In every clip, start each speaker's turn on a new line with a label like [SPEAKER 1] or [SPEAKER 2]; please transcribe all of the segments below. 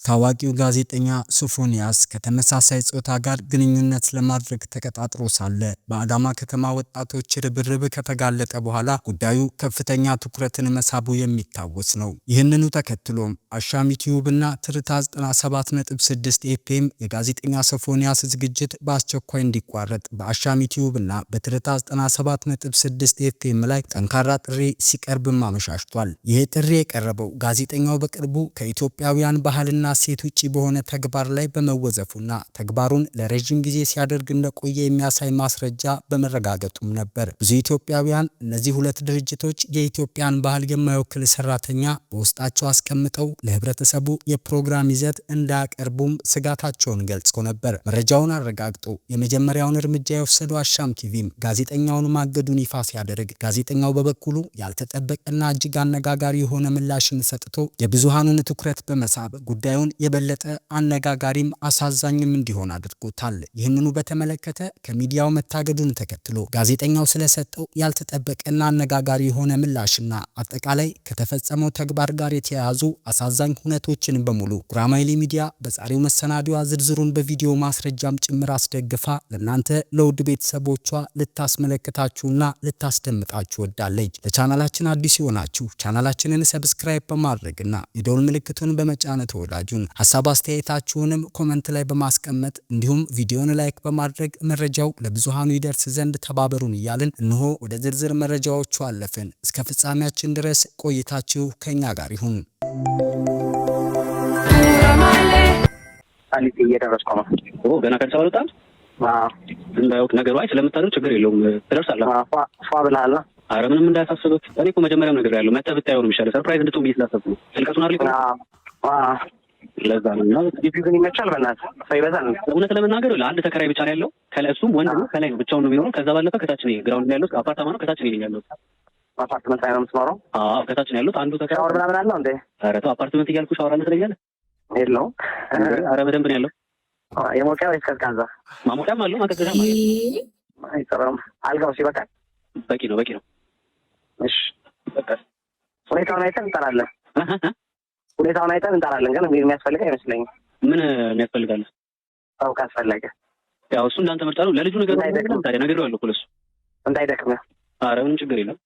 [SPEAKER 1] ታዋቂው ጋዜጠኛ ሶፎንያስ ከተመሳሳይ ጾታ ጋር ግንኙነት ለማድረግ ተቀጣጥሮ ሳለ በአዳማ ከተማ ወጣቶች ርብርብ ከተጋለጠ በኋላ ጉዳዩ ከፍተኛ ትኩረትን መሳቡ የሚታወስ ነው። ይህንኑ ተከትሎም አሻም ዩቲዩብ እና ትርታ 97.6 ኤፍኤም የጋዜጠኛ ሶፎንያስ ዝግጅት በአስቸኳይ እንዲቋረጥ በአሻም ዩቲዩብ እና በትርታ 97.6 ኤፍኤም ላይ ጠንካራ ጥሪ ሲቀርብም አመሻሽቷል። ይህ ጥሪ የቀረበው ጋዜጠኛው በቅርቡ ከኢትዮጵያውያን ባህልና እሴት ውጪ በሆነ ተግባር ላይ በመወዘፉና ተግባሩን ለረጅም ጊዜ ሲያደርግ እንደቆየ የሚያሳይ ማስረጃ በመረጋገጡም ነበር። ብዙ ኢትዮጵያውያን እነዚህ ሁለት ድርጅቶች የኢትዮጵያን ባህል የማይወክል ሰራተኛ በውስጣቸው አስቀምጠው ለህብረተሰቡ የፕሮግራም ይዘት እንዳያቀርቡም ስጋታቸውን ገልጸው ነበር። መረጃውን አረጋግጦ የመጀመሪያውን እርምጃ የወሰደው አሻም ቲቪም ጋዜጠኛውን ማገዱን ይፋ ሲያደርግ፣ ጋዜጠኛው በበኩሉ ያልተጠበቀና እጅግ አነጋጋሪ የሆነ ምላሽን ሰጥቶ የብዙሃኑን ትኩረት በመሳብ ጉዳዩን የበለጠ አነጋጋሪም አሳዛኝም እንዲሆን አድርጎታል። ይህንኑ በተመለከተ ከሚዲያው መታገዱን ተከትሎ ጋዜጠኛው ስለሰጠው ያልተጠበቀና አነጋጋሪ የሆነ ምላሽና አጠቃላይ ከተፈጸመው ተግባር ጋር የተያያዙ አሳዛኝ ሁነቶችን በሙሉ ጉራማይሌ ሚዲያ በዛሬው መሰናዶዋ ዝርዝሩን በቪዲዮ ማስረጃም ጭምር አስደግፋ ለእናንተ ለውድ ቤተሰቦቿ ልታስመለክታችሁና ልታስደምጣችሁ ወዳለች። ለቻናላችን አዲስ የሆናችሁ ቻናላችንን subscribe በማድረግና የደወል ምልክቱን በመጫን ተወዳጁን፣ ሀሳብ አስተያየታችሁንም comment ላይ በማስቀመጥ እንዲሁም ቪዲዮን like በማድረግ መረጃው ለብዙሃኑ ይደርስ ዘንድ ተባበሩን እያልን እነሆ ወደ ዝርዝር መረጃዎቹ አለፍን። እስከ ፍጻሜያችን ድረስ ቆይታችሁ ከኛ ጋር ይሁን።
[SPEAKER 2] ቃሊቲ እየደረስኩ ነው።
[SPEAKER 3] ገና ከአዲስ አበባ አልወጣም። እንዳያውቅ ነገሩ አይ ስለምታደር ችግር የለውም፣ ትደርሳለህ።
[SPEAKER 2] ፏ ብለሃል።
[SPEAKER 3] አረ ምንም እንዳያሳስብህ። እኔ እኮ መጀመሪያም ነገር ያለው መተህ ብታየው ነው የሚሻለው። Surprise እንድትሆን ብዬ ስላሰብኩ ነው። ስልቀቱን አይደል? ለዛ ነው። እና
[SPEAKER 2] ግቢው ግን ይመቻል። በእናትህ ሰው ይበዛል።
[SPEAKER 3] እውነት ለመናገር ለአንድ ተከራይ ብቻ ነው ያለው። እሱም ወንድ ነው፣ ከላይ ነው ብቻውን ነው የሚኖረው። ከዛ ባለፈ ከታች ነው ground ላይ ያለው አፓርታማ ነው። ከታች ነው ያለው።
[SPEAKER 2] አፓርትመንት ላይ ነው የምትኖረው?
[SPEAKER 3] አዎ፣ ከታች ነው ያሉት። አንዱ ተከራይ
[SPEAKER 2] ሻወር ምናምን አለው እንዴ?
[SPEAKER 3] ኧረ ተው፣ አፓርትመንት እያልኩ ሻወር አለ ትለኛለህ?
[SPEAKER 2] የለውም።
[SPEAKER 3] ኧረ በደንብ ነው ያለው።
[SPEAKER 2] የሞቂያ ወይስ ቀዝቃዛ?
[SPEAKER 3] ማሞቂያም አለው፣ ማቀዝቀዣም አለው።
[SPEAKER 2] አይጠራም። አልጋው ሲበቃል?
[SPEAKER 3] በቂ ነው፣ በቂ ነው።
[SPEAKER 2] እሺ።
[SPEAKER 3] በቃ።
[SPEAKER 2] ሁኔታውን አይተን እንጠራለን። ሁኔታውን አይተን እንጠራለን። ግን የሚያስፈልግ አይመስለኝም።
[SPEAKER 3] ምን የሚያስፈልጋል?
[SPEAKER 2] ሰው ካስፈለገ።
[SPEAKER 3] ያው እሱ እንዳንተ ምርጫ ነው። ለልጁ ነገር ታዲያ ነግሬዋለሁ እኮ ለእሱ።
[SPEAKER 2] እንዳይደክም።
[SPEAKER 3] ኧረ ምንም ችግር የለም።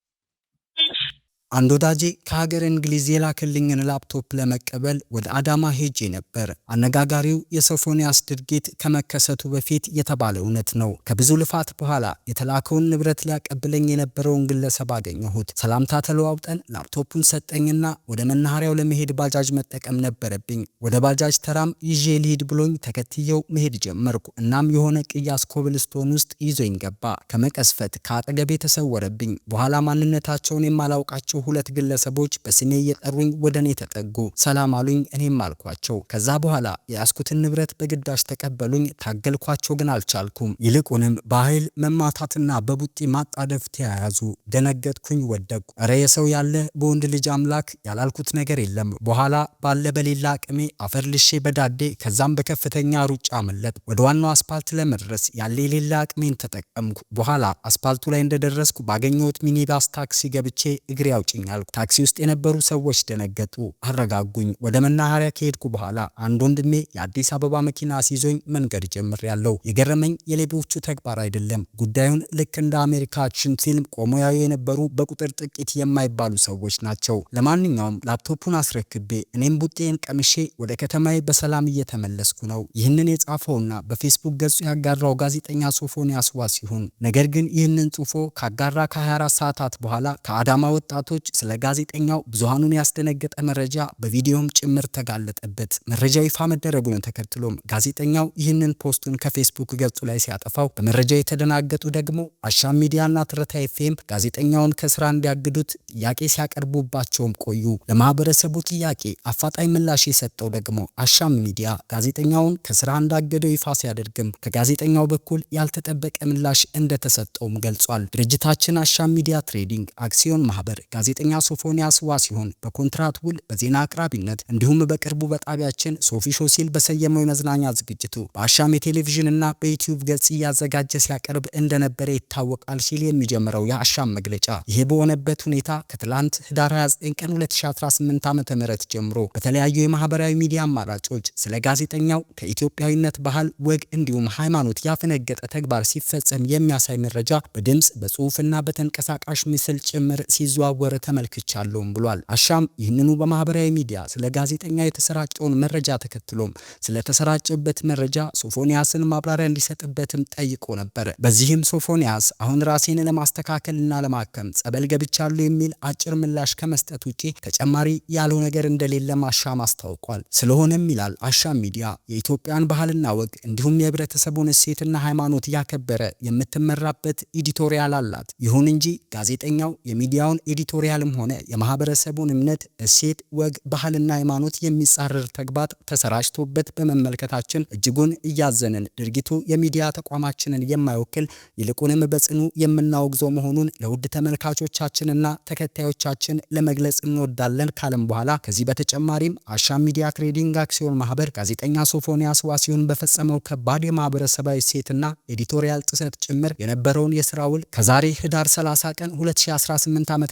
[SPEAKER 1] አንድ ወዳጄ ከሀገር እንግሊዝ የላከልኝን ላፕቶፕ ለመቀበል ወደ አዳማ ሄጄ ነበር። አነጋጋሪው የሶፎንያስ ድርጊት ከመከሰቱ በፊት የተባለ እውነት ነው። ከብዙ ልፋት በኋላ የተላከውን ንብረት ሊያቀብለኝ የነበረውን ግለሰብ አገኘሁት። ሰላምታ ተለዋውጠን ላፕቶፑን ሰጠኝና ወደ መናኸሪያው ለመሄድ ባጃጅ መጠቀም ነበረብኝ። ወደ ባጃጅ ተራም ይዤ ልሂድ ብሎኝ ተከትየው መሄድ ጀመርኩ። እናም የሆነ ቅያስ ኮብልስቶን ውስጥ ይዞኝ ገባ። ከመቀስፈት ከአጠገቤ ተሰወረብኝ። በኋላ ማንነታቸውን የማላውቃቸው ሁለት ግለሰቦች በስሜ እየጠሩኝ ወደ እኔ ተጠጉ። ሰላም አሉኝ፣ እኔም አልኳቸው። ከዛ በኋላ የያዝኩትን ንብረት በግዳጅ ተቀበሉኝ። ታገልኳቸው፣ ግን አልቻልኩም። ይልቁንም በኃይል መማታትና በቡጢ ማጣደፍ ተያያዙ። ደነገጥኩኝ፣ ወደቅኩ። እረ የሰው ያለ፣ በወንድ ልጅ አምላክ ያላልኩት ነገር የለም። በኋላ ባለ በሌላ አቅሜ አፈር ልሼ በዳዴ ከዛም በከፍተኛ ሩጫ አመለጥኩ። ወደ ዋናው አስፓልት ለመድረስ ያለ የሌላ አቅሜን ተጠቀምኩ። በኋላ አስፓልቱ ላይ እንደደረስኩ ባገኘሁት ሚኒባስ ታክሲ ገብቼ እግሬ አውጭኝ አልኩ። ታክሲ ውስጥ የነበሩ ሰዎች ደነገጡ፣ አረጋጉኝ። ወደ መናኸሪያ ከሄድኩ በኋላ አንድ ወንድሜ የአዲስ አበባ መኪና አስይዞኝ መንገድ ጀምሬያለሁ። የገረመኝ የሌቦቹ ተግባር አይደለም። ጉዳዩን ልክ እንደ አሜሪካ action ፊልም ቆሞ ያዩ የነበሩ በቁጥር ጥቂት የማይባሉ ሰዎች ናቸው። ለማንኛውም ላፕቶፑን አስረክቤ እኔም ቡጤን ቀምሼ ወደ ከተማዬ በሰላም እየተመለስኩ ነው። ይህንን የጻፈውና በፌስቡክ ገጹ ያጋራው ጋዜጠኛ ሶፎንያስ ዋሲሁን። ነገር ግን ይህንን ጽፎ ካጋራ ከ24 ሰዓታት በኋላ ከአዳማ ወጣቶች ስለ ጋዜጠኛው ብዙሃኑን ያስደነገጠ መረጃ በቪዲዮም ጭምር ተጋለጠበት። መረጃው ይፋ መደረጉን ተከትሎም ጋዜጠኛው ይህንን post ኡን ከፌስቡክ ገጹ ላይ ሲያጠፋው በመረጃው የተደናገጡ ደግሞ አሻም ሚዲያና ትርታ ኤፍኤም ጋዜጠኛውን ከስራ እንዲያግዱት ጥያቄ ሲያቀርቡባቸውም ቆዩ። ለማህበረሰቡ ጥያቄ አፋጣኝ ምላሽ የሰጠው ደግሞ አሻም ሚዲያ ጋዜጠኛውን ከስራ እንዳገደው ይፋ ሲያደርግም ከጋዜጠኛው በኩል ያልተጠበቀ ምላሽ እንደተሰጠውም ገልጿል። ድርጅታችን አሻም ሚዲያ ትሬዲንግ አክሲዮን ማህበር ጋዜጠኛውን ጋዜጠኛ ሶፎንያስ ዋሲሁን በኮንትራት ውል በዜና አቅራቢነት እንዲሁም በቅርቡ በጣቢያችን ሶፊ ሾው ሲል በሰየመው የመዝናኛ ዝግጅቱ በአሻም የቴሌቪዥን እና በዩቲዩብ ገጽ እያዘጋጀ ሲያቀርብ እንደነበረ ይታወቃል ሲል የሚጀምረው የአሻም መግለጫ ይሄ በሆነበት ሁኔታ ከትላንት ህዳር 29 ቀን 2018 ዓ.ም ጀምሮ በተለያዩ የማህበራዊ ሚዲያ አማራጮች ስለ ጋዜጠኛው ከኢትዮጵያዊነት ባህል፣ ወግ እንዲሁም ሃይማኖት ያፈነገጠ ተግባር ሲፈጸም የሚያሳይ መረጃ በድምጽ፣ በጽሁፍና በተንቀሳቃሽ ምስል ጭምር ሲዘዋወር ተመልክቻለሁም ብሏል። አሻም ይህንኑ በማህበራዊ ሚዲያ ስለ ጋዜጠኛ የተሰራጨውን መረጃ ተከትሎም ስለተሰራጨበት መረጃ ሶፎንያስን ማብራሪያ እንዲሰጥበትም ጠይቆ ነበር። በዚህም ሶፎንያስ አሁን ራሴን ለማስተካከልና ለማከም ጸበል ገብቻለሁ የሚል አጭር ምላሽ ከመስጠት ውጪ ተጨማሪ ያለው ነገር እንደሌለ አሻም አስታውቋል። ስለሆነም ይላል አሻም ሚዲያ የኢትዮጵያን ባህልና ወግ እንዲሁም የህብረተሰቡን እሴትና ሃይማኖት ያከበረ የምትመራበት editorial አላት። ይሁን እንጂ ጋዜጠኛው የሚዲያውን editorial ም ሆነ የማህበረሰቡን እምነት፣ እሴት፣ ወግ፣ ባህልና ሃይማኖት የሚጻረር ተግባር ተሰራጭቶበት በመመልከታችን እጅጉን እያዘንን ድርጊቱ የሚዲያ ተቋማችንን የማይወክል ይልቁንም በጽኑ የምናወግዘው መሆኑን ለውድ ተመልካቾቻችንና ተከታዮቻችን ለመግለጽ እንወዳለን ካለም በኋላ ከዚህ በተጨማሪም አሻም ሚዲያ ትሬዲንግ አክሲዮን ማህበር ጋዜጠኛ ሶፎንያስ ዋሲሁን በፈጸመው ከባድ የማህበረሰባዊ እሴትና editorial ጥሰት ጭምር የነበረውን የስራ ውል ከዛሬ ህዳር 30 ቀን 2018 ዓ.ም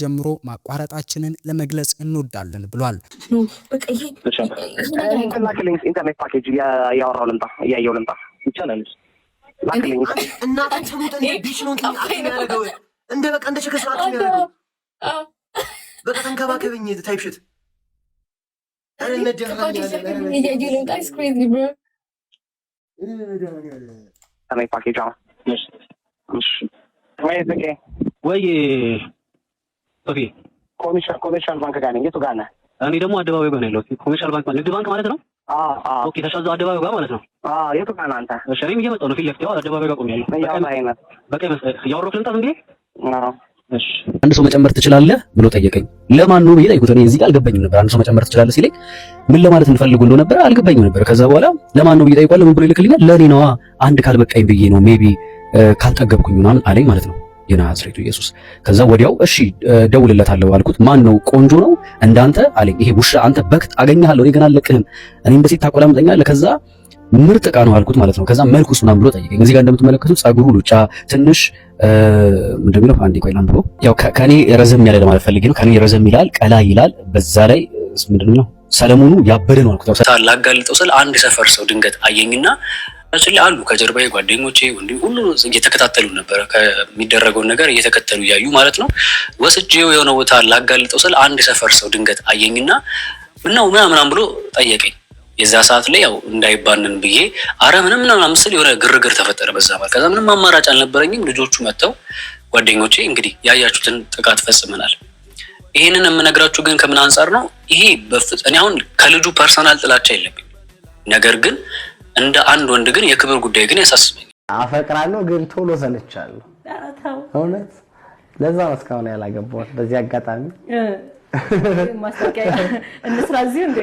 [SPEAKER 1] ጀምሮ ማቋረጣችንን ለመግለጽ እንወዳለን ብሏል።
[SPEAKER 2] ላክልኝ ኢንተርኔት ፓኬጅ እያወራሁ ልምጣ፣ እያየሁ ልምጣ።
[SPEAKER 3] ይቻላል።
[SPEAKER 2] ላክልኝ።
[SPEAKER 4] እናትን ትሙት እንደ bitch ነው እንትን act የሚያደርገው፣ እንደ በቃ እንደ chicks ነው act የሚያደርገው። በቃ ተንከባከበኝ type shit። ኧረ መድኃኒዓለም፣ ኧረ
[SPEAKER 2] ኢንተርኔት ፓኬጅ አሁን። እሺ ወይ ፍቄ?
[SPEAKER 3] ወይ ሶፊ።
[SPEAKER 2] Commercial Bank ጋር ነኝ። የቱ ጋር ነህ?
[SPEAKER 3] እኔ ደግሞ አደባባዩ ጋር ነው ያለሁት። Commercial Bank ማለት ንግድ ባንክ ማለት ነው።
[SPEAKER 2] አዎ አዎ።
[SPEAKER 3] Okay፣ ተሻዛው አደባባዩ ጋር ማለት ነው።
[SPEAKER 2] አዎ፣ የቱ ጋር ነህ አንተ?
[SPEAKER 3] እሺ፣ እኔም እየመጣሁ ነው። ፊት ለፊት ያው አደባባዩ ጋር ቆሜያለሁ።
[SPEAKER 2] እያወራኸኝ ነው።
[SPEAKER 3] በቀይ መስመር እያወራሁ ልምጣ ዝም ብዬ?
[SPEAKER 2] አዎ።
[SPEAKER 3] እሺ።
[SPEAKER 5] አንድ ሰው መጨመር ትችላለህ ብሎ ጠየቀኝ። ለማን ነው ብዬ ጠየኩት። እኔ እዚህ ጋር አልገባኝም ነበር። አንድ ሰው መጨመር ትችላለህ ሲለኝ ምን ለማለት እንፈልጉ እንደነበረ አልገባኝም ነበር። ከዛ በኋላ ለማን ነው ብዬ ጠይቋለሁ። ምን ብሎ ይልክልኛል? ለኔ ነዋ፣ አንድ ካልበቃኝ ብዬ ነው፣ maybe ካልጠገብኩኝ ምናምን አለኝ ማለት ነው። የናዝሬቱ ኢየሱስ። ከዛ ወዲያው እሺ ደውልለታለሁ አልኩት። ማን ነው? ቆንጆ ነው እንዳንተ አለኝ። ይሄ ውሻ አንተ በክት አገኘሃለሁ፣ እኔ ገና አልለቅህም፣ እኔም በሴት ታቆላምጠኛለህ። ከዛ ምርጥ ዕቃ ነው አልኩት ማለት ነው። ከዛ መልኩስ ምናምን ብሎ ጠየቀኝ። እዚህ ጋር እንደምትመለከቱት ጸጉሩ ሉጫ ትንሽ ምንድን ነው፣ አንዴ ቆይ ላንብበው። ያው ከኔ ረዘም ያለ ለማለት ፈልጌ ነው። ከኔ ረዘም ይላል፣ ቀላ ይላል። በዛ ላይ ምንድን ነው ሰለሞኑ ያበደ ነው አልኩት። ያው
[SPEAKER 6] ላጋልጠው ስል አንድ ሰፈር ሰው ድንገት አየኝና ችን አሉ ከጀርባዬ ጓደኞቼ እንዲሁ ሁሉ እየተከታተሉ ነበረ። ከሚደረገውን ነገር እየተከተሉ እያዩ ማለት ነው። ወስጄው የሆነ ቦታ ላጋልጠው ስል አንድ ሰፈር ሰው ድንገት አየኝና ምነው ምናምን ምናምን ብሎ ጠየቀኝ። የዛ ሰዓት ላይ ያው እንዳይባንን ብዬ አረ ምንም ምናምን ስል የሆነ ግርግር ተፈጠረ በዛ ማለት። ከዛ ምንም አማራጭ አልነበረኝም። ልጆቹ መጥተው ጓደኞቼ እንግዲህ ያያችሁትን ጥቃት ፈጽመናል። ይሄንን የምነግራችሁ ግን ከምን አንጻር ነው? ይሄ እኔ አሁን ከልጁ personal ጥላቻ የለብኝም። ነገር ግን እንደ አንድ ወንድ ግን የክብር ጉዳይ ግን ያሳስበኛል።
[SPEAKER 7] አፈቅራለሁ ግን ቶሎ ሰለቻለሁ። እውነት ለዛ ነው እስካሁን ያላገባሁት። በዚህ አጋጣሚ
[SPEAKER 8] ማስታወቂያ እንስራ እዚሁ እንዴ?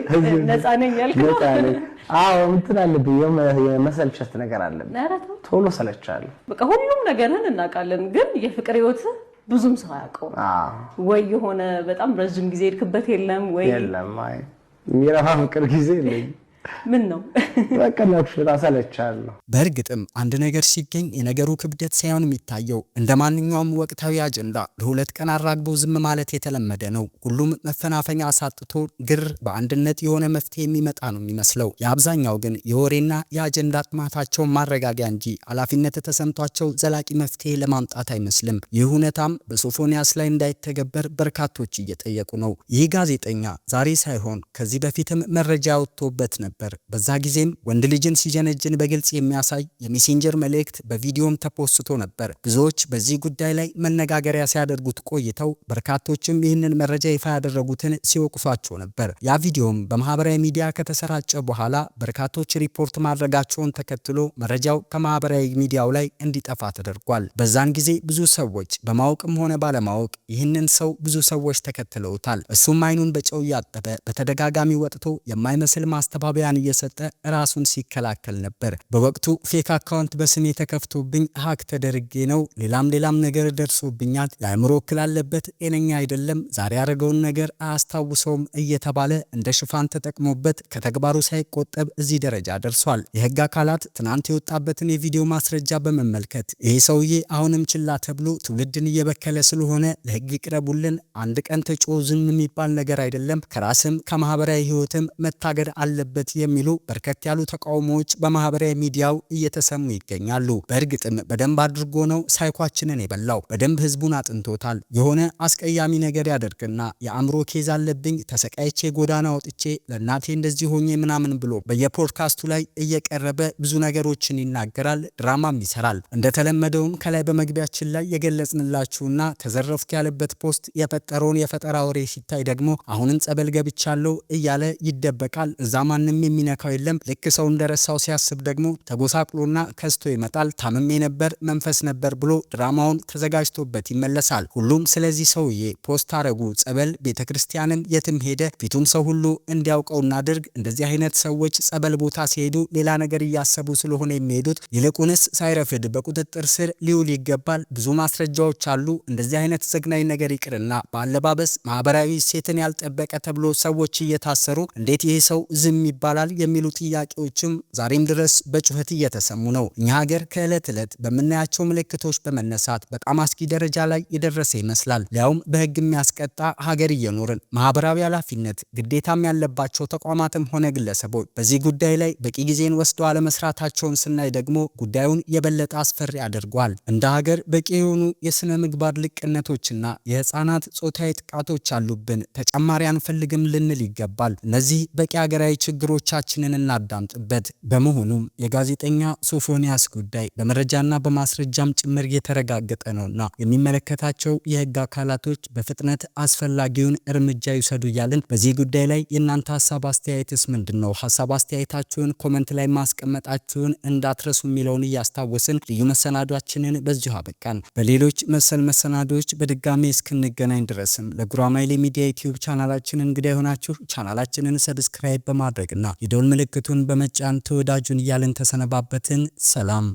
[SPEAKER 8] ነፃ ነኝ ያልክ ነው?
[SPEAKER 7] ነፃ ነኝ። አዎ፣ እንትን አለብኝ፣ የመሰልቸት ነገር አለብኝ።
[SPEAKER 8] ኧረ ተው።
[SPEAKER 7] ቶሎ ሰለቻለሁ።
[SPEAKER 8] በቃ ሁሉም ነገርህን እናውቃለን፣ ግን የፍቅር ህይወትህ ብዙም ሰው አያውቀውም። ወይ የሆነ በጣም ረዥም ጊዜ ሄድክበት የለም ወይ?
[SPEAKER 7] የለም፣ አይ የሚረባ ፍቅር ጊዜ የለኝም።
[SPEAKER 8] ምን ነው?
[SPEAKER 7] በቃ እንዳልኩሽ በጣም ሰለቻለሁ።
[SPEAKER 1] በእርግጥም አንድ ነገር ሲገኝ የነገሩ ክብደት ሳይሆን የሚታየው እንደ ማንኛውም ወቅታዊ አጀንዳ ለ2 ቀን አራግቦ ዝም ማለት የተለመደ ነው። ሁሉም መፈናፈኛ አሳጥቶ ግር በአንድነት የሆነ መፍትሄ የሚመጣ ነው የሚመስለው። የአብዛኛው ግን የወሬና የአጀንዳ ጥማታቸውን ማረጋጊያ እንጂ ኃላፊነት ተሰምቷቸው ዘላቂ መፍትሄ ለማምጣት አይመስልም። ይህ እውነታም በሶፎንያስ ላይ እንዳይተገበር በርካቶች እየጠየቁ ነው። ይህ ጋዜጠኛ ዛሬ ሳይሆን ከዚህ በፊትም መረጃ ወጥቶበት ነበር። በዛ ጊዜም ወንድ ልጅን ሲጀነጅን በግልጽ የሚያሳይ የ Messenger መልእክት በቪዲዮም ተፖስቶ ነበር። ብዙዎች በዚህ ጉዳይ ላይ መነጋገሪያ ሲያደርጉት ቆይተው በርካቶችም ይህንን መረጃ ይፋ ያደረጉትን ሲወቅሷቸው ነበር። ያ ቪዲዮም በማህበራዊ ሚዲያ ከተሰራጨ በኋላ በርካቶች ሪፖርት ማድረጋቸውን ተከትሎ መረጃው ከማህበራዊ ሚዲያው ላይ እንዲጠፋ ተደርጓል። በዛን ጊዜ ብዙ ሰዎች በማወቅም ሆነ ባለማወቅ ይህንን ሰው ብዙ ሰዎች ተከትለውታል። እሱም አይኑን በጨው እያጠበ በተደጋጋሚ ወጥቶ የማይመስል ማስተባበያ ማስተባበያን እየሰጠ ራሱን ሲከላከል ነበር። በወቅቱ fake account በስሜ ተከፍቶብኝ hack ተደርጌ ነው፣ ሌላም ሌላም ነገር ደርሶብኛል፣ የአእምሮ እክል አለበት፣ ጤነኛ አይደለም፣ ዛሬ ያደረገውን ነገር አያስታውሰውም እየተባለ እንደ ሽፋን ተጠቅሞበት ከተግባሩ ሳይቆጠብ እዚህ ደረጃ ደርሷል። የህግ አካላት ትናንት የወጣበትን የቪዲዮ ማስረጃ በመመልከት ይህ ሰውዬ አሁንም ችላ ተብሎ ትውልድን እየበከለ ስለሆነ ለህግ ይቅረቡልን፣ አንድ ቀን ተጮ ዝም የሚባል ነገር አይደለም፣ ከራስም ከማህበራዊ ህይወትም መታገድ አለበት የሚሉ በርከት ያሉ ተቃውሞዎች በማህበራዊ ሚዲያው እየተሰሙ ይገኛሉ። በእርግጥም በደንብ አድርጎ ነው ሳይኳችንን የበላው። በደንብ ህዝቡን አጥንቶታል። የሆነ አስቀያሚ ነገር ያደርግና የአእምሮ case አለብኝ፣ ተሰቃይቼ ጎዳና ወጥቼ ለእናቴ እንደዚህ ሆኜ ምናምን ብሎ በየፖድካስቱ ላይ እየቀረበ ብዙ ነገሮችን ይናገራል፣ ድራማም ይሰራል። እንደተለመደውም ከላይ በመግቢያችን ላይ የገለጽንላችሁና ተዘረፍኩ ያለበት post የፈጠረውን የፈጠራ ወሬ ሲታይ ደግሞ አሁንም ጸበል ገብቻለሁ እያለ ይደበቃል። እዛ ማንም የሚነካው የለም። ልክ ሰው እንደረሳው ሲያስብ ደግሞ ተጎሳቅሎና ከስቶ ይመጣል። ታምሜ ነበር፣ መንፈስ ነበር ብሎ ድራማውን ተዘጋጅቶበት ይመለሳል። ሁሉም ስለዚህ ሰውዬ post አረጉ። ጸበል ቤተክርስቲያንም የትም ሄደ ፊቱም ሰው ሁሉ እንዲያውቀው እናድርግ። እንደዚህ አይነት ሰዎች ጸበል ቦታ ሲሄዱ ሌላ ነገር እያሰቡ ስለሆነ የሚሄዱት ይልቁንስ ሳይረፍድ በቁጥጥር ስር ሊውል ይገባል። ብዙ ማስረጃዎች አሉ። እንደዚህ አይነት ዘግናኝ ነገር ይቅርና በአለባበስ ማህበራዊ ሴትን ያልጠበቀ ተብሎ ሰዎች እየታሰሩ እንዴት ይሄ ሰው ዝም ይባላል የሚሉ ጥያቄዎችም ዛሬም ድረስ በጩኸት እየተሰሙ ነው። እኛ ሀገር ከዕለት ዕለት በምናያቸው ምልክቶች በመነሳት በጣም አስጊ ደረጃ ላይ የደረሰ ይመስላል። ሊያውም በህግ የሚያስቀጣ ሀገር እየኖርን ማህበራዊ ኃላፊነት ግዴታም ያለባቸው ተቋማትም ሆነ ግለሰቦች በዚህ ጉዳይ ላይ በቂ ጊዜን ወስደው አለመስራታቸውን ስናይ ደግሞ ጉዳዩን የበለጠ አስፈሪ አድርጓል። እንደ ሀገር በቂ የሆኑ የስነ ምግባር ልቅነቶችና የህፃናት ጾታዊ ጥቃቶች አሉብን፣ ተጨማሪ አንፈልግም ልንል ይገባል። እነዚህ በቂ ሀገራዊ ችግሮቻችንን እናዳምጥበት። በመሆኑም የጋዜጠኛ ሶፎንያስ ጉዳይ በመረጃና በማስረጃም ጭምር የተረጋገጠ ነውና የሚመለከታቸው የህግ አካላቶች በፍጥነት አስፈላጊውን እርምጃ ይውሰዱ እያልን በዚህ ጉዳይ ላይ የእናንተ ሀሳብ አስተያየትስ ምንድን ነው? ሀሳብ አስተያየታችሁን comment ላይ ማስቀመጣችሁን እንዳትረሱ የሚለውን እያስታወስን ልዩ መሰናዷችንን በዚሁ አበቃን። በሌሎች መሰል መሰናዶዎች በድጋሜ እስክንገናኝ ድረስም ለጉራማይሌ ሚዲያ ዩቲዩብ ቻናላችን እንግዳ የሆናችሁ ቻናላችንን subscribe በማድረግና የደወል ምልክቱን በመጫን ተወዳጁን እያልን ተሰነባበትን። ሰላም።